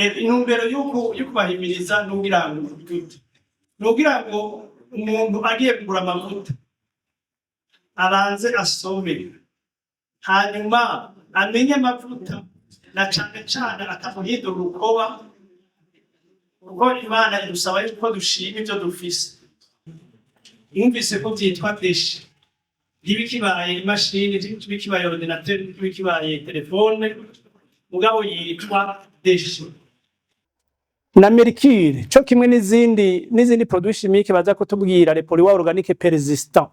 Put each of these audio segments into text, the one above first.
Intumbero yo kubahimiriza nugira ngo nugira ngo umuntu agiye kugura amavuta abanze asome, hanyuma amenye amavuta, na cane cane atamuhindura urukoba, kuko Imana idusaba yuko dushima ivyo dufise. Mwumvise ko vyitwa déchets, ntibikibaye imashini, ntibikibaye ordinateur, ntibikibaye telefone, mugabo yitwa déchet. Na mercure co kimwe n'izindi produits chimiques baza kutubwira, les polluants organiques persistants,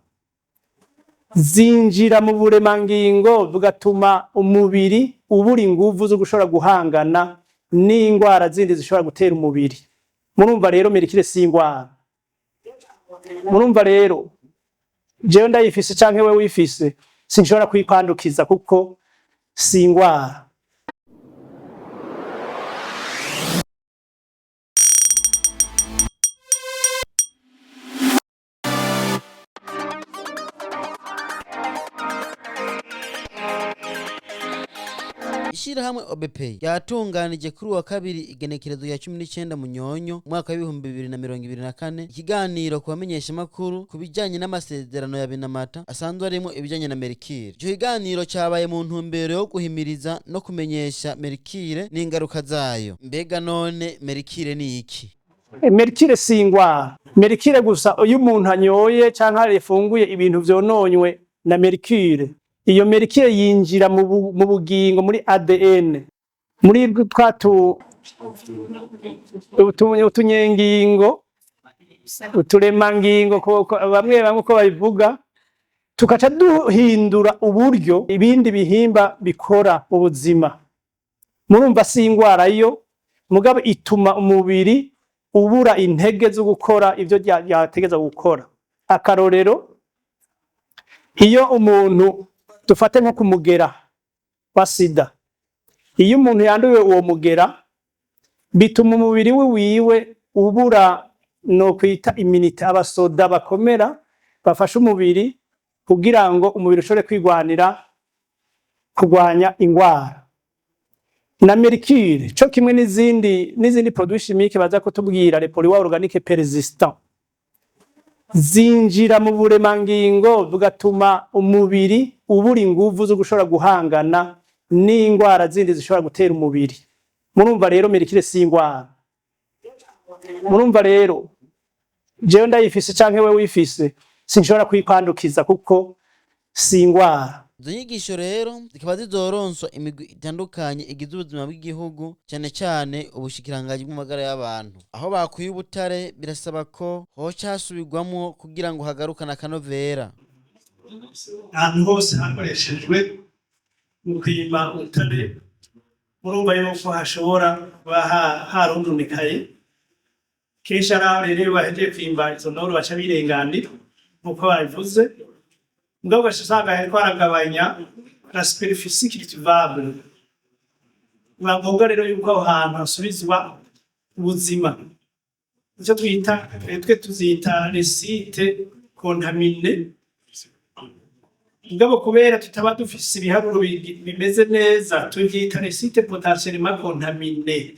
zinjira mu buremangingo bugatuma umubiri ubura inguvu zo gushobora guhangana n'ingwara zindi zishobora gutera umubiri. Murumva rero, mercure si ingwara. Murumva rero, jewe ndayifise canke we wifise, sinshobora kuyikwandukiza kuko si ingwara. Ishirahamwe OBP ryatunganije kuri uwa kabiri, igenekerezo ya 19 Munyonyo umwaka wa 2024, ikiganiro ku bamenyeshamakuru ku bijanye n'amasezerano ya Minamata asanzwe arimwo ibijanye na mercure. Ico kiganiro cabaye mu ntumbero yo guhimiriza no kumenyesha mercure n'ingaruka zayo. Mbega none mercure ni iki? Mercure si ingwara. Mercure gusa, iyo umuntu anyoye canke yafunguye ibintu vyononywe na mercure, iyo mercure yinjira mu bugingo, muri ADN, muri twa utunyengingo, uturemangingo, bamwe bamwe uko babivuga, tukaca duhindura uburyo ibindi bihimba bikora mu buzima. Murumva, si ingwara yo, mugabo ituma umubiri ubura intege zo gukora ivyo ryategeza gukora. Akarorero, iyo umuntu, dufate nko kumugera wa sida, iyo umuntu yanduye uwo mugera, bituma umubiri wiwe ubura no kwita immunité, abasoda bakomera bafasha umubiri kugira ngo umubiri ushobore kwigwanira, kurwanya ingwara. Na mercure co kimwe n'izindi produits chimiques baza kutubwira, les polluants organiques persistants, zinjira mu buremangingo bugatuma umubiri ubura inguvu zo gushobora guhangana n'ingwara zindi zishobora gutera umubiri. Murumva rero, mercure si ingwara. Murumva rero, jewe ndayifise canke we wifise, sinshobora kuyikwandukiza kuko si ingwara. Izo nyigisho rero zikaba zizoronswa imigwi itandukanye igize ubuzima bw'igihugu, cyane cyane ubushikiranganji bw'amagara y'abantu. Aho bakuye ubutare birasaba ko hoca hasubirwamwo kugira ngo hagarukane akanovera. Ahantu hose hakoreshejwe mu kwimba ubutare, murumva yuko hashobora kuba harononekaye. Kenshi ari aho rero, iyo bahejeje kwimba izo ntoro, baca birenganira nk'uko babivuze, mugabo ugaca usanga hariko haragabanya la superficie cultivable. Biba ngombwa rero yuko aho hantu hasubizwa ubuzima. Icyo twita, twe tuzita les sites contaminés, mugabo kubera tutaba dufise ibiharuro bimeze neza, tuvyita les sites potentiellement contaminés.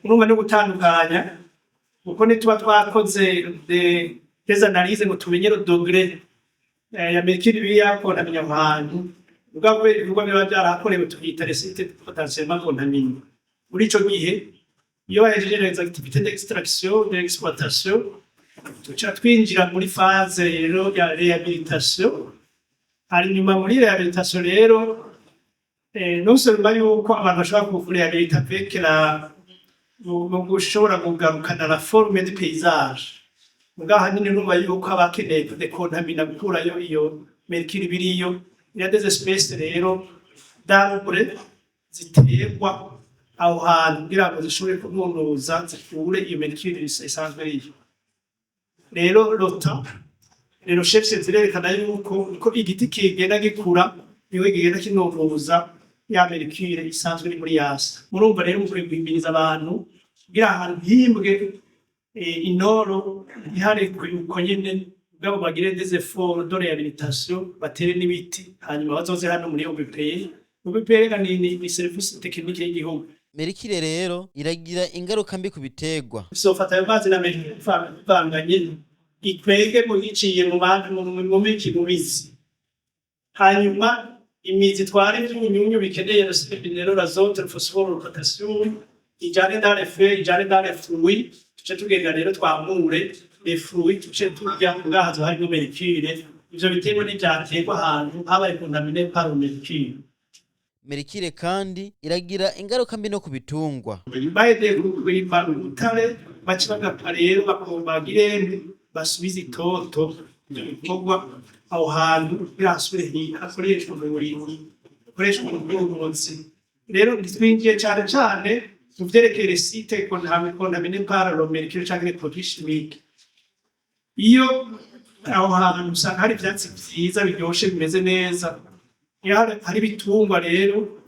Urumva no gutandukanya, kuko nituba twakoze des analyses ngo tumenye le degré ya mercure iri yakontamine aho hantu, mugabo kubera ibikorwa biba vyarahakorewe, tuvyita les sites potentiellement contaminés. Muri ico gihe, iyo bahejeje les activités d'extraction, d'exploitation, tuca twinjira muri phase rero ya réhabilitation. Hanyuma muri réhabilitation rero, non seulement yuko abantu bashobora kuréhabilita avec la mu gushobora kugarukana la forme du paysage, mugabo ahanini urumva yuko aba akeneye kudekontamina, gukurayo iyo mercure biriyo. Il y a des espèces rero d'arbres ziterwa aho hantu kugira ngo zishobore kununuza, zikure iyo mercure isanzwe iriyo. Rero lota les recherches zirerekana yuko uko igiti kigenda gikura, niwe kigenda kinunuza ya mercure isanzwe iri muri yasi. Murumva rero, mukwiye guhimiriza abantu kugira ahantu himbwe inoro ntiharekwe uko nyene, mugabo bagire des efforts de réhabilitation, batere n'ibiti, hanyuma bazoze hano muri OBPE. OBPE rega ni service technique y'igihugu. Mercure rero iragira ingaruka mbi ku biterwa. Bizofata ayo mazi na mercure bivanganye, ikwege mu iciye mu bantu mu miki mu mizi, hanyuma imizi itwara ivyunyunyu bikeneye minéraux, l'azote, le phosphore, le potassium, ijane dans les feuilles, ijane dans les fruits. Tuce tugenda rero twamure les fruits, tuce turya ngaha hazoba harimwo mercure. Ivyo biterwa ntivyaterwa ahantu habaye contaminé par le mercure. Mercure kandi iragira ingaruka mbi no ku bitungwa. Bahejeje kurima ubutare, baca bagapfa rero bagirene basubize itoto ivyo bikorwa aho hantu kugira hasubire hakoreshwe mu burimyi, hakoreshwe mu bworozi. Rero ntitwinjiye cane cane mu vyerekeye les sites contaminés par le mercure canke les produits chimiques. Iyo aho hantu usanga hari ivyatsi vyiza biryoshe bimeze neza, iyo hari ibitungwa rero,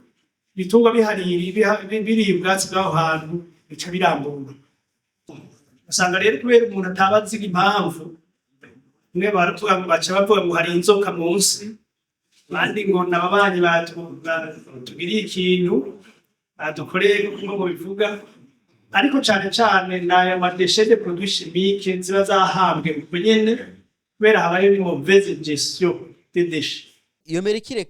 ibitungwa bihaririye, biriye ubwatsi bw'aho hantu, bica birambura. Usanga rero kubera umuntu ataba azi impamvu, bamwe baravuga ngo baca bavuga ngo hari inzoka munsi, abandi ngo n'ababanyi batugiriye ikintu badukoreye, nkuko bivuga. Ariko cane cane n'ayo ma déchets de produits chimiques ziba zahambwe ubwo nyene, kubera habayeho une mauvaise gestion des déchets. Iyo mercure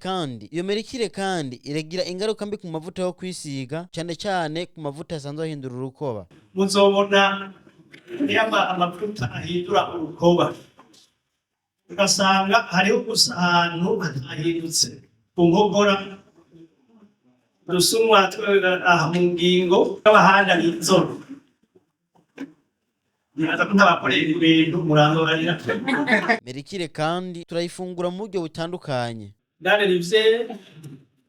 kandi iragira ingaruka mbi ku mavuta yo kwisiga, cane cane ku mavuta asanzwe ahindura urukoba. Muzobona niyo amavuta ahindura urukoba, ugasanga hariho gusa ahantu hatahindutse ku nkokora, udusumwa aha mu ngingo bw'abahanda ni inzobe. Nibaza ko ntabakoreye ibintu murangobarira. Mercure kandi turayifungura mu buryo butandukanye. Dans les rivières,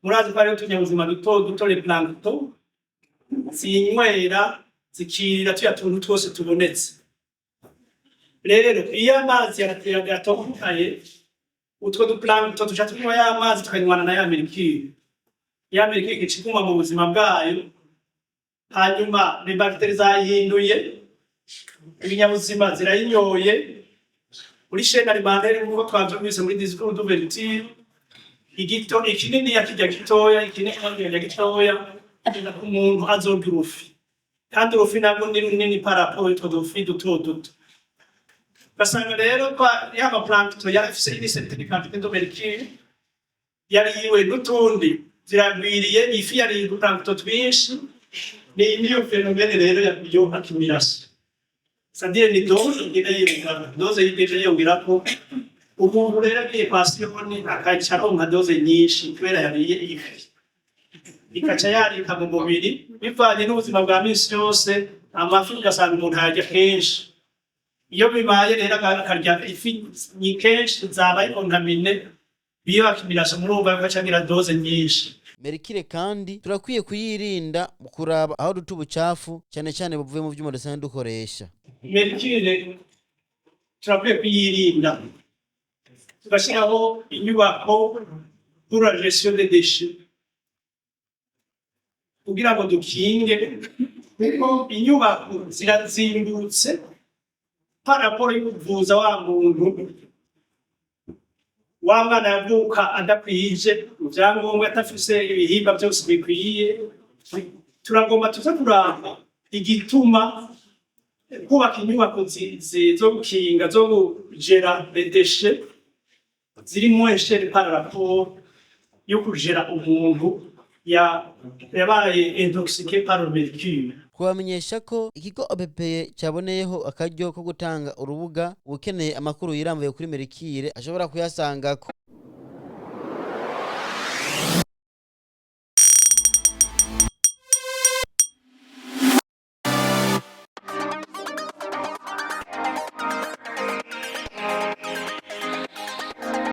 murazi ko hariho utunyabuzima duto duto, les plancton, zinywera zikirira tuya tuntu twose tubonetse. Rero iyo amazi yatokaye, utwo du plancton tuca tunywa ya mazi, tukanywana na ya mercure. Ya mercure ikica iguma mu buzima bwayo, hanyuma les bactéries zayihinduye, ibinyabuzima zirayinyoye muri chaîne alimentaire, nk'uko twavyumvise muri discours d'ouverture. Igito ikinini yakirya gitoya, ikinini yakirya gitoya, kugeza ku muntu azorya urufi, kandi urufi nabwo ni runini par rapport y'utwo dufi duto duto. Ugasanga rero kwa ya ma plancton yarafise une certaine quantité de mercure, yariwe n'utundi ziragwiriye, ifi yariye udu plancton twinshi. Ni niyo phénomène rero ya bioaccumulation, c'est-à-dire ni dose igenda yiyongera, dose igenda yiyongerako. Umuntu rero agiye kwa Siyoni akaca aronka dose nyinshi kubera yariye ifi, ikaca yarika mu mubiri bivanye n'ubuzima bwa misi yose. Amafi ugasanga umuntu ayarya kenshi. Iyo bibaye rero akarya ifi ni kenshi zabaye contaminées, bioaccumulation, murumva agaca agira dose nyinshi. Mercure kandi turakwiye kuyirinda mu kuraba aho duta ubucafu, cyane cyane buvuye mu vyuma dusanzwe dukoresha. Mercure turakwiye kuyirinda, tugashyiraho inyubako pour la gestion des déchets kugira ngo dukinge, kuko inyubako zirazimbutse par rapport y'ukuvuza wa muntu, wa mwana yavuka adakwije ivyangombwa, adafise ibihimba vyose bikwiye. Turagomba tuze kuraba igituma kubaka inyubako zo gukinga, zo kugera les déchets ziri moins cher par rapport yo kugera umuntu yabaye intoxiqué par le mercure. Kubamenyesha ko ikigo OBPE cyaboneyeho akaryo ko gutanga urubuga, ukeneye amakuru yirambuye kuri mercure ashobora kuyasangako.